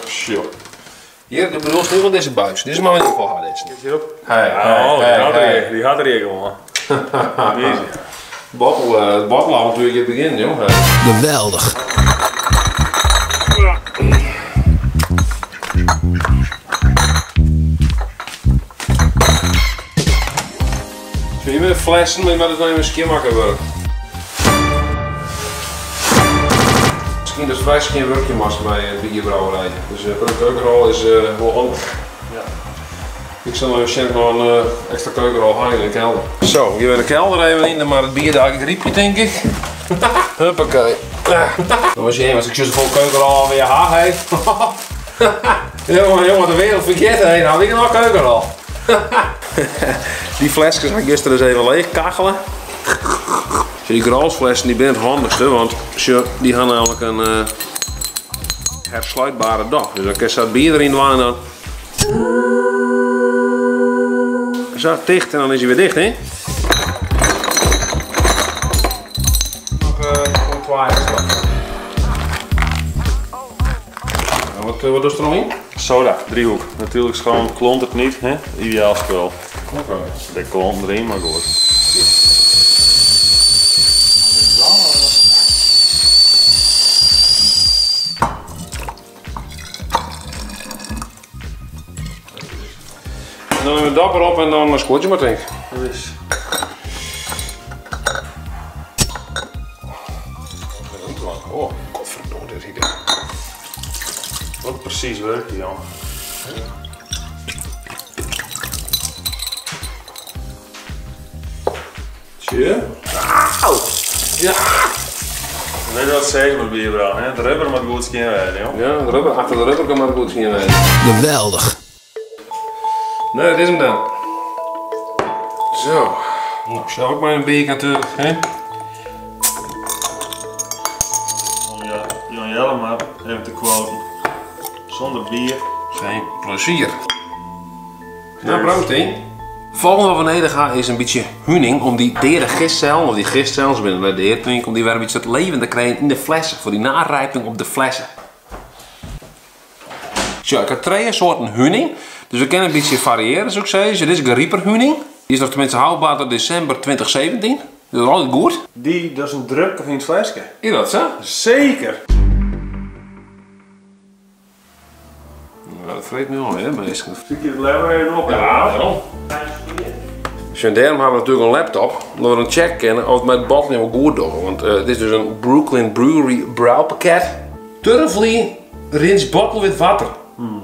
Sjoch. Hjir, do bedoelst niet van dizze buis. Dizze moat we yn ieder gefal ha, dizze. Hey, Oh, hey, hey. dy hat er hjir gewoan. Bottel, it bottelavontuer giet begjinnen, jong. Geweldich. Sjoch, hjir binne flessen, mar dy moatte dus noch even skjinmakke wurde. Miskien datst frij skjin wurkje moatst mei it bierbrouwerij. Dus in keukenrol is wol handich. Ja. Ik sil noch even sjen of ik noch in ekstra keukenrol ha yn de kelder. Zo, gean we de kelder even yn, dan moat it bier dalik rypje, tink ik. Huppakee. Dan moat je even, as ik sa folle keukenrol alweer ha, hé. Jonge, jonge, de wereld ferget, hé. Nou, wie noch keukenrol. Dy fleskes ha ik gisteren dus even leech kachele. Dy grolsflessen die binne it handichste, want sjoch, dy ha namelijk in hersluitbare dop. Dus dan kinst sa it bier deryn dwaan en dan sa ticht en dan is hy wer dicht, hè? Noch twa ekstra. Wat, wat dochst der noch yn? Soda, driehoek. Natuurlijk schoon, klontert niet, hè? Ideaal spul. Oké. Der klont deryn, mar goed. En dan even dop erop en dan skoot je maar, tink. Dat is. Oh, godverdomme, dit hier. Wat precies werkt die, Jan? Tje. Auw! Ja! Weet je wat zeker met bierbrouwen, hè? Het rubber moet goed skjin wêze, joh. Ja, de rubber, achter de rubber kan maar goed skjin wêze. Geweldich. Nee, dat is hem dan. Zo. Nou, zelf ook maar een biertje natuurlijk, hè? Om Jan Jelle maar even te quoten. Zonder bier. Geen plezier. Nou, proost, hè. Volgende wat we neder gaan is een beetje honing om die derde gistcellen, of die gistcellen, ze binnen de deer, om die weer een beetje het leven te krijgen in de flessen, voor die narijping op de flessen. Zo, ik heb twee soorten honing, dus we kunnen een beetje variëren, zou ik zeggen. Dit is gerieperhoning, die is nog tenminste houdbaar tot december 2017. Dat is altijd goed. Die, dat is een druk of in het flesje. Is dat zo? Zeker! Nou, dat vreet nu al, hè, meestal. Zoek je het lever even op? Ja, daarom. Dus en daarom hebben we natuurlijk een laptop, omdat we dan checken kunnen of het met bottling wel goed doet. Want dit is dus een Brooklyn Brewery brouwpakket. Thoroughly rinse bottle with water.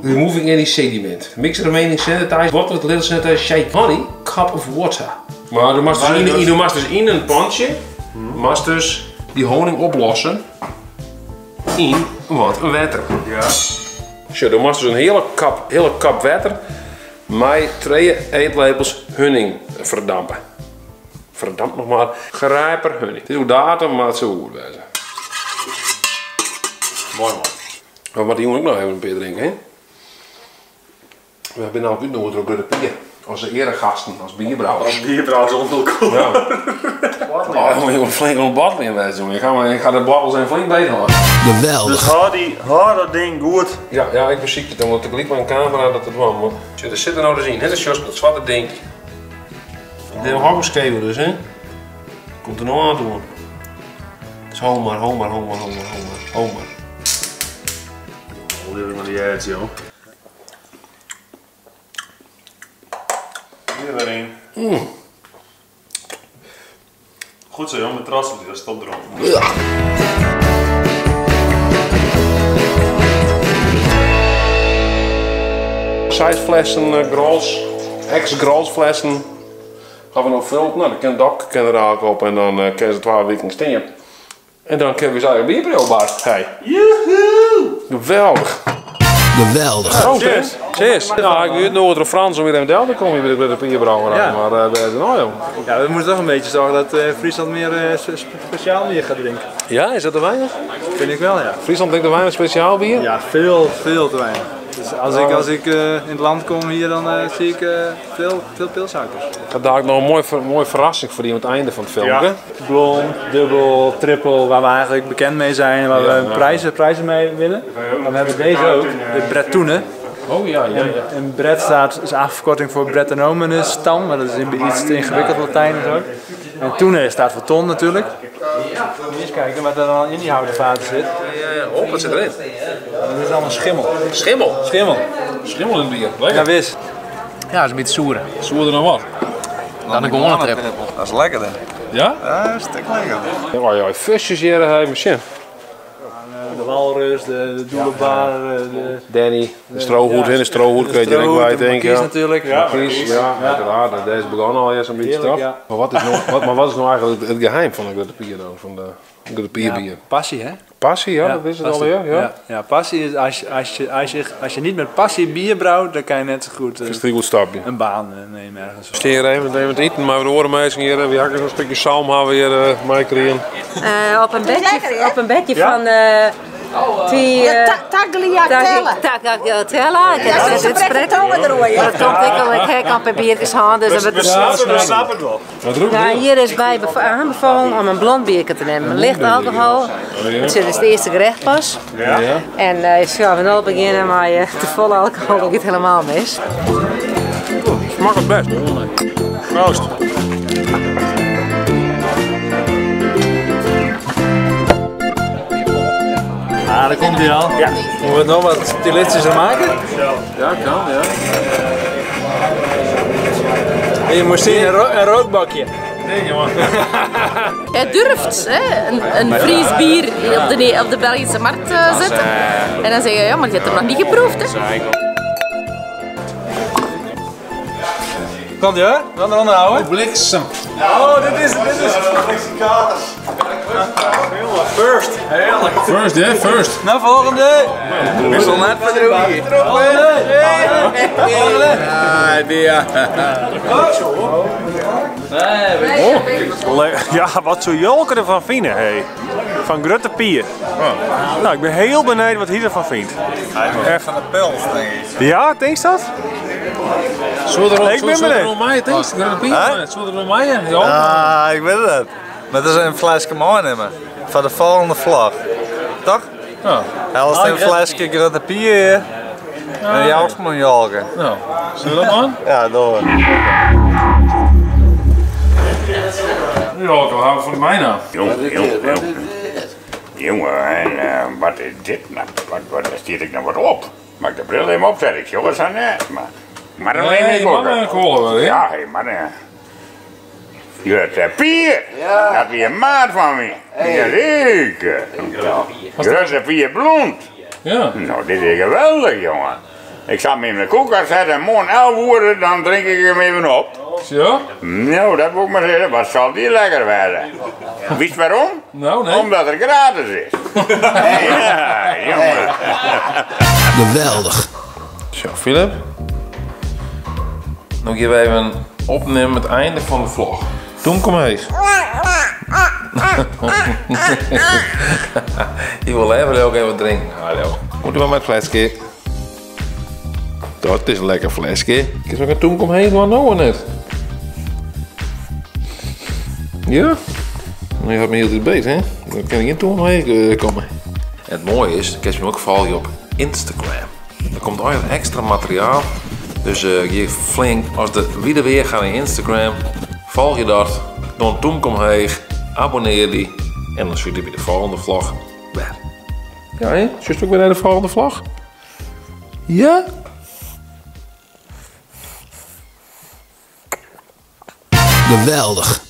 Removing any sediment. Mix the remaining sanitize, bottle with little sanitize, shake honey, cup of water. Maar du moest dus in, du moest dus in een pandje, moest dus die honing oplossen in wat water. Ja. Zo, du moest dus een hele kap water met 2 eetlepels honing verdampen. Verdamp nog maar. Grijper honing. Het is ook datum, maar het zou goed wezen. Mooi man. Maar wat die jongen ook nog even een keer drinken, hè? We hebben nou uitgenodigd door de Pier. Als eregasten, als bierbrouwers. Als bierbrouwers onder elkaar. Ja. Oh, jongen, jongen, flink een bottle in wezen, jongen. Ik ga de bottles en flink beet houden. Geweldig. Dus hou dat ding goed. Ja, ja, ik beziek het omdat ik liep mijn camera dat het was. Want er zit er nou dus in, hè? Dat is juist dat zwarte ding. Ik neem hokkenscheven dus, hè? Komt er nog aan toe. Het is hou maar, hou maar, hou maar, hou maar, hou maar, hou maar. Alweer maar die edge, joh. Hier weer in. Goed zo, jongen, met trots op die, dat is top erop. Ja. Zijflessen Grols, ex-Grolsflessen. Gaan we nog vullen? Nou, dan kan Dok kan er ook op en dan kunnen ze 12 weken staan. En dan kunnen we zijn eigen bierbril bar. Hey. Joehoe! Geweldig. Geweldig. Proost, hè? Cheers. Cheers. Nou, ik weet nog dat Frans om weer in Delta te komen hier bij de bierbrouwerij. Ja. Maar daar is het nou, joh. Ja, we moeten toch een beetje zorgen dat Friesland meer speciaal bier gaat drinken. Ja, is dat te weinig? Vind ik wel, ja. Friesland drinkt te weinig speciaal bier? Ja, veel, veel te weinig. Dus als ik, als ik in het land kom hier, dan zie ik veel, veel pilsauto's. Ik ha dalik noch in moai, moaie ferrassing foar dy oan it ein fan it filmke. Blond, dubbel, triple, waar we eigenlijk bekend mee zijn, waar we prijzen, prijzen mee winnen. Maar we hebben deze ook, de Bretoene. Oh ja. En Bret staat, is afkorting voor Brettanomyces stam, maar dat is iets te ingewikkeld Latijn en zo. En Toene staat voor ton natuurlijk. Moet je eens kijken wat er dan in die houten vaten zit. Ja. Oh, wat zit erin? Dat is allemaal schimmel. Schimmel. Schimmel. Schimmel in het bier. Lekker. Ja, wis. Ja, dat is een beetje soer. Soerder dan wat? Dan de gewone trippel. Dat is lekkerder. Ja? Ja, dat is een stuk lekkerder. Oh ja, visjes hier, hè, machine. De walrus, de doelenbaar, de... Danny, de strohoed, de strohoed kun je direct bij de denken. markies natuurlijk. Ja, Markies, ja, uiteraard. Nou, Deze begon al eerst een beetje Heerlijk, toch? ja. Maar wat is nou eigenlijk het geheim van de Grutte Pier dan? Van de Grutte Pier bier? Passie, hè? Passie, ja, dat is het passie. alweer. Ja. Ja. Ja, passie is als je niet met passie bier brouwt, dan kan je net zo goed Is het een goed stapje. een baan nemen ergens. We staan hier even te eten, maar we horen mensen hier. We hakken zo'n stukje zalm hebben we hier meekregen. Op een bedje van die Tagliatelle. Tagliatella. Ik Ja, kan dat is het een uitspreken. brekke Maar dat komt ik al, ik heb al papiertjes gehad, dus dat We snappen, we snappen het wel. Wat roept Ja, het? hier is bij aanbevolen om een blond biertje te nemen. Licht alcohol. Het is het eerste gerecht pas. Ja. En ik zou van al beginnen, maar te volle alcohol, dat gaat helemaal mis. Smaakt het best. Proost. Ah, daar komt hij al. Ja. Moeten we het nog wat stilistischer maken? Ja, kan, ja. En je moest zien, een rookbakje. Nee, jongen. Hij durft, hè, een Fries bier op de Belgische markt zetten. En dan zeg je, ja, maar je hebt hem nog niet geproefd. Hè. Komt ie hoor, dan eronder houden. Bliksem. Oh, dit is, dit is. First. Heerlijk. First, hè? First. Nou, volgende. Ik zal net verdroegen. Volgende. Volgende. Ja, wat zou Jolke ervan vinden, hé? Van Grutte Pier. Nou, ik ben heel benieuwd wat hij ervan vindt. Echt van de pils, denk ik. Ja, denk je dat? Zullen we er Ik ben benieuwd. om mij, denk ik? Grutte Pier? Zullen we er om mij? Ja. Ah, ik weet het. Maar dat is een flesje meenemen. Voor de volgende vlog. Toch? Ja. Hij is een flesje Grutte Pier. En jou is mijn Jolke. Nou, zullen we dat doen? Ja, door. Ja, ik hou van mij nou. Jongen, jongen, jongen. Jongen, en wat is dit nou? Wat stier ik nou wat op? Mag ik de bril even opzetten? Ik jongens aan net. Maar dan Nee, neem ik die ook. man, kolen wel, hè? Ja, hé, maar. Grutte Pier! Dat is een maat van me. Jazeker. Grutte Pier blond. Ja. Nou, dit is geweldig, jongen. Ik zal hem in de koelkast zetten en morgen 11 uur, dan drink ik hem even op. Ja? Nou, dat moet ik maar zeggen. Wat zal die lekker worden? Weet je waarom? Nou, nee. Omdat het gratis is. Ja, jongen. Geweldig. Zo, Philip. Nog even even opnemen het einde van de vlog. Toen kom eens. Je wil even ook even drinken. Hallo. Moet u maar met flesje. Dat is een lekker flesje. Is ook een toen kom heen, maar nou net. Ja? Nou, je had me heel dit beet, hè? Dan kan ik in toen omheen komen. En het mooie is, ik heb me ook volgen op Instagram. Er komt altijd extra materiaal. Dus je flink, als de wie er weer gaat in Instagram, volg je dat. Dan toen kom heen, abonneer die. En dan zie je bij de volgende vlog weer. Ja, hè? Zul je ook weer naar de volgende vlog? Ja? Geweldig.